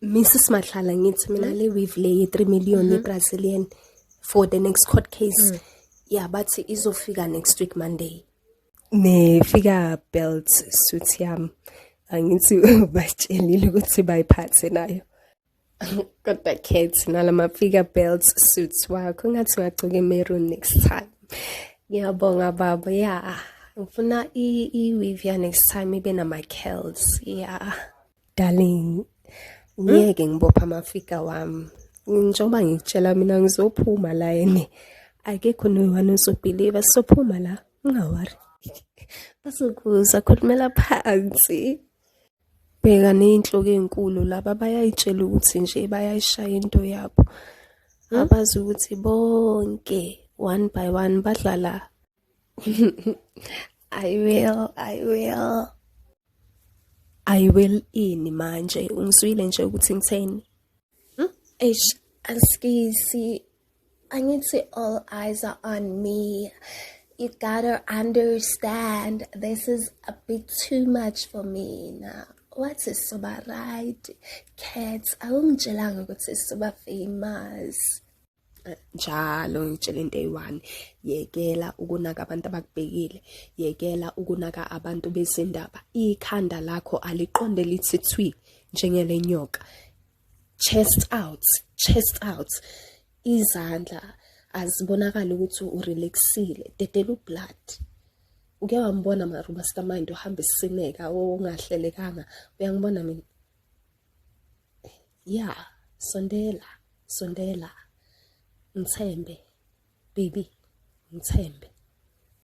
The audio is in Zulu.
Mrs Matlala, ngithi mina le weave le ye-3 million ye-Brazilian for the next court case. Yeah, bathi izofika next week Monday. Ne-figure belt suit yami. Angithi batshelile ukuthi bayiphathe nayo. Kodwa Kate, nalama figure belt suits wakho ngathi ungagcoka maroon next time. Ngiyabonga baba, yeah. Ngifuna i-weave ya next time ibe nama-curls, yeah. Darling, ngiyeke ngibopha ama-figure wami. Njengoba ngikutshela mina ngizophuma la yene. Akekho noyi-one ozo-believe sizophuma la, unga-worry. Bazokuza, khulumela phansi. Bheka ney'nhloko ey'nkulu laba bayay'tshela ukuthi nje bayayishaya into yabo. Abazi ukuthi bonke one by one badlala. I will, I will. I will ini manje? Ungizwile nje ukuthi ngitheni? Eish, askisi. Angithi all eyes are on me. You gotta understand this is a bit too much for me now. What is soba right? Cat, awungitshelanga ukuthi soba famous. Njalo ngitshela into eyi-one, yekela ukunaka abantu abakubhekile, yekela ukunaka abantu bezindaba. Ikhanda lakho aliqonde lithi thwi njengele nyoka. Chest out, chest out. Izandla azibonakali ukuthi u-relaxile, dedela u-blood. Uke wambona mara u-mastermind uhamba esineka ongahlelekanga? Uyangibona mina? Yeah, sondela, sondela. Ngithembe, baby, ngithembe.